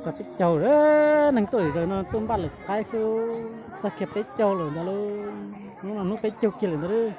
Txog peb caug, neeg tuaj zaws no tuaj npaj lwm qaib xwb, txog kiag peb caug lawm ntag lauj. Hnub no hnub peb caug kiag lawm ntag lauj.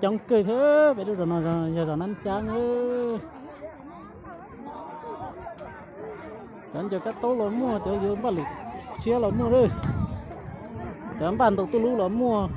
Coob kawg thiab, peb lub zos no yog zos Nab Cab. Cov ncaws kab taub los muaj, cov yuav npaj lwm tshiab los muaj, cov npaj ntaus tuj lub los muaj.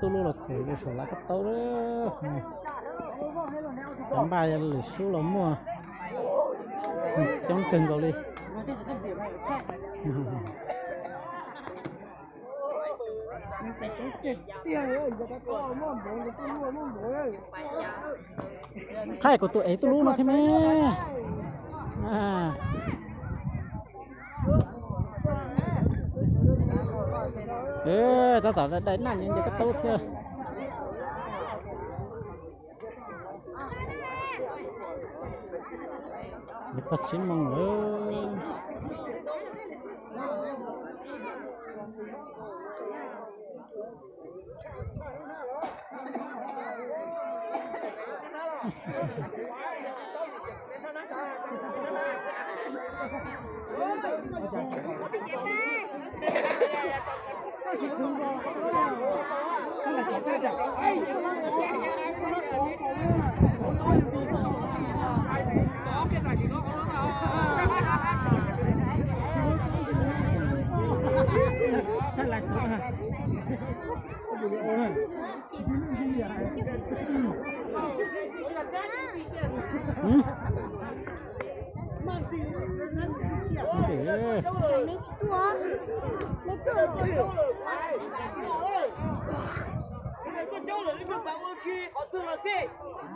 Tuj lub los khuam saum lav kab taub lawm. Cov npaj lwm sub los muaj, coob kawg nkaus li. Thaij kuv tus ev tuj lub no thiab me. Tab tom dai naj ncaws kab taub thiab. Yuav txog tsib moos lawm.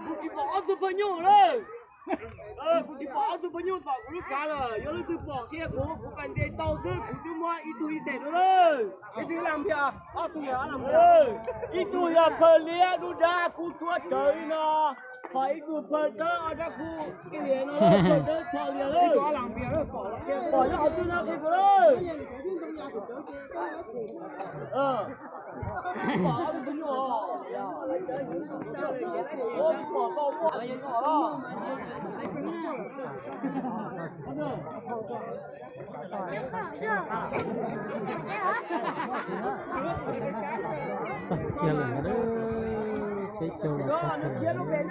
Kuv tsis pom ob tug pawg nyuj tom kuv lub tshav lawm, yog leej twg pom qhia kuv, kuv pais ntes tau xwb, kuv twb muab ib tug ib teg rau lawm. Ib tug yog phaw liab dub dab kub tuab rawv li no, ho ib tug phaw dawb ob dab kub ib liam no, phaw dawb txho lias lawm. Pom nyob qhov twg no qhia kuv lawm. Txog kiag lawm ntag, peb caug los txog kiag lawm.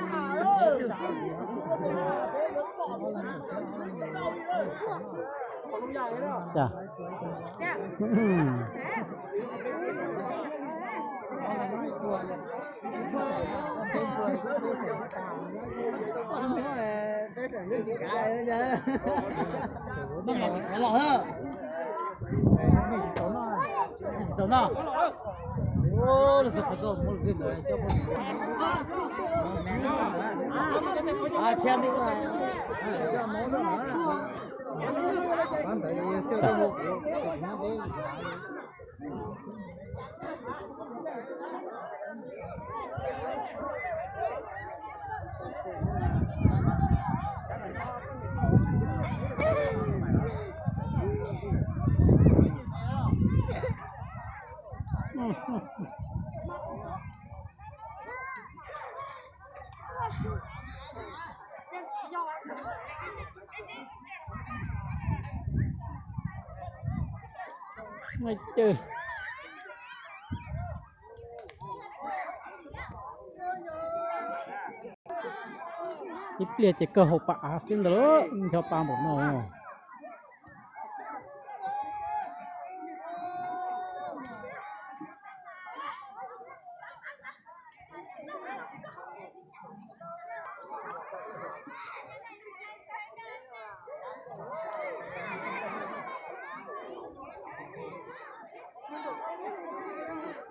Ib pliag ces kawg hauv pas av xwb ntag lauj, ncho pa npaum no.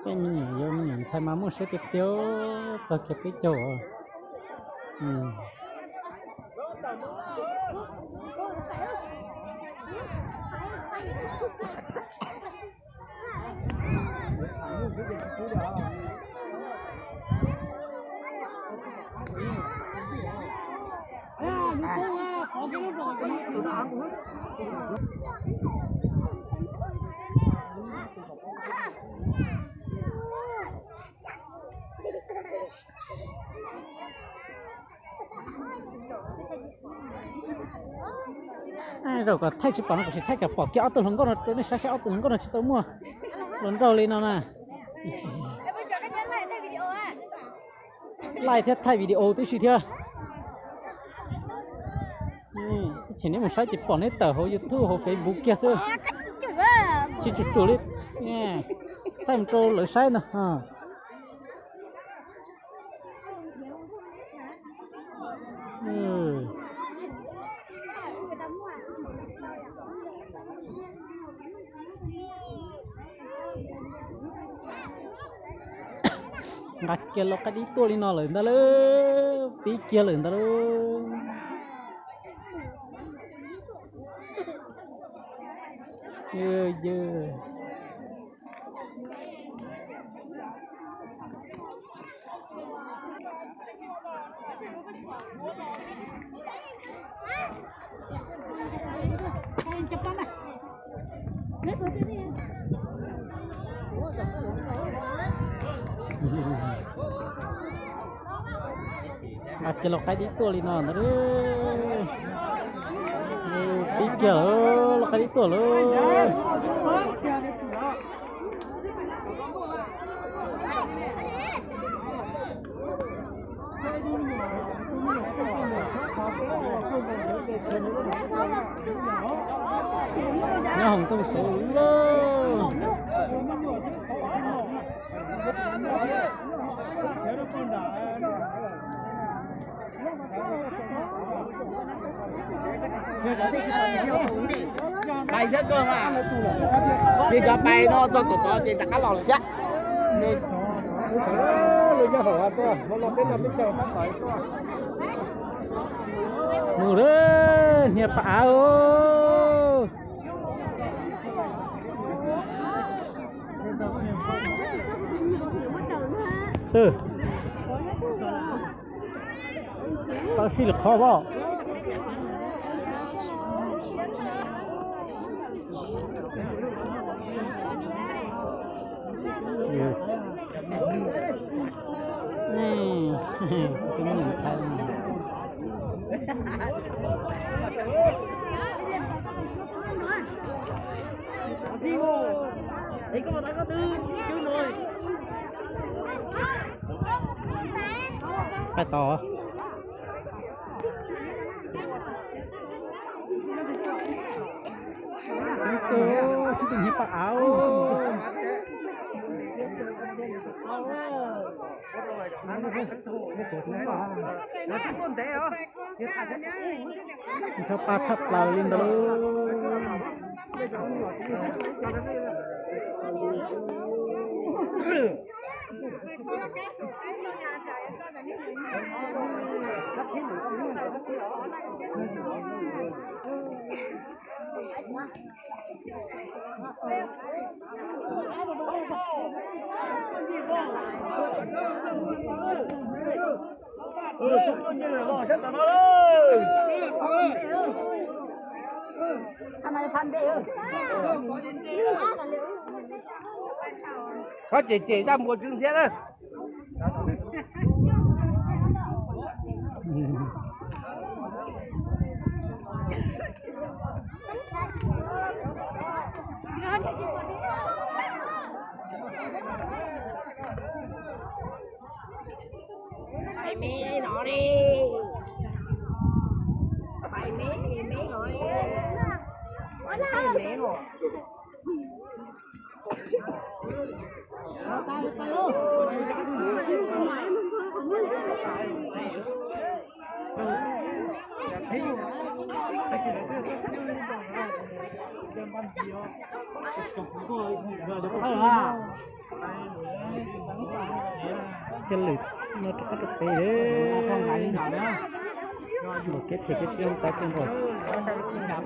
Tej me nyuam yaus me nyuam ntxhais mas muaj siab tiag tiag, txog kiag peb caug. Zaum kom thaij tsis pom no, kuv sim thaij kom pom kiag ob tug hluas nkauj no rau nej saib saib ob tug hluas nkauj no tsis tau muaj hluas nraug li no na. Laij thiab thaij video tib si thiab. Ib chim neb mus saib ces pom neb tawm hauv YouTube hauv Facebook kiag xwb. Tsis tsum tsum li, thaij mus rau lawv saib ntag. Nqa kiag lau qaib dib tuaj li no lawm ntag lauj, pib kiag lawm ntag lauj. Nqa kiag lau qaib dib tuaj li no ntag. Pib kiag lawm, lau qaib dib tuaj lawm. Nyob hoom tuaj sawv lawm. Pais thiab koj, ces cov pais no txog tom tod ces rov qab los lawm thiab. Mus lawm, hnia pas av. Tau sij lawm qhov as. Pais tod. Sib tus hnia pas av. Nrhiav paj tshaj plaws li ntawd. Koj cem cem daj npua tsw ntxhiab na. Pais me no li. Pais me me no li. Pais me no. Thiaj lwm no rov qab rau pem. Los kev phem kev tsiaj tas kawg nkaus. Tham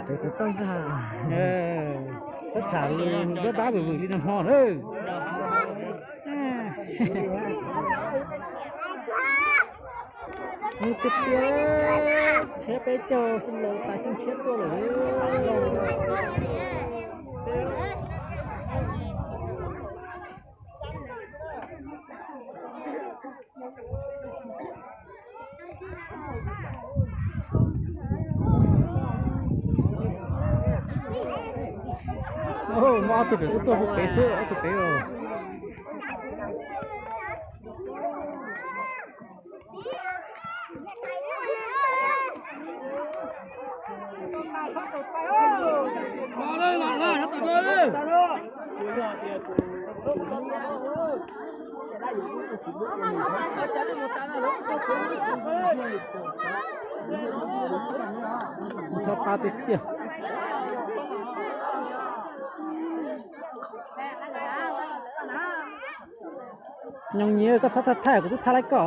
tsev xov tooj xwb. Txhob tham li npab npab vwm vwm li nag hmo na. Nws tiag tiag, tshiab peb caug xyoo laus tas xyoo tshiab tuaj lawm. Muaj ob tug pem kuj tuaj hauv pem xwb, ob tug pem os. Txhob pab tiag tiag. Nyoos Nyiv, koj txhob thaij thaij, kuv twb thaij laib koj.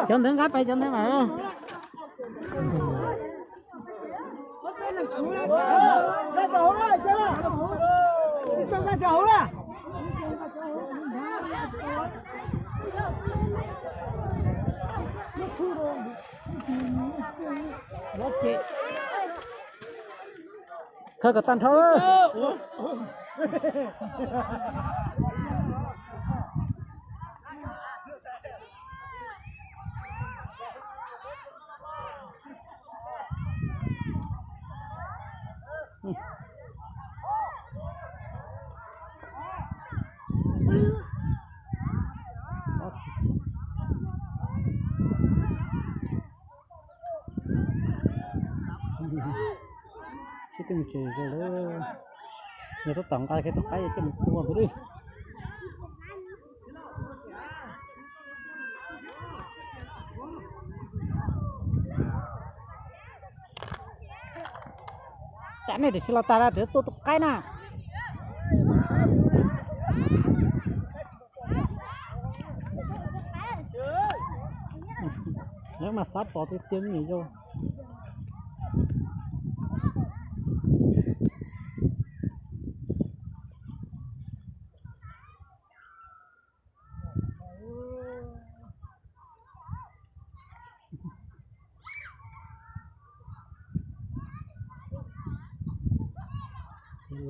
Cov ntawd nqa pais, cov ntawd mas. Khawb kom tag nrho. Sib tw mus tsev lawm. Yog tab tom nqa kiag tus qaib coj mus tua ntawd li. Cas nej tsis los tag, tua tus qaib na. Lawv mas xav pom tiag tiag me nyuam yaus.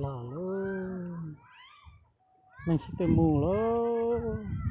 Los lawm, neeg sib tw mus lawm.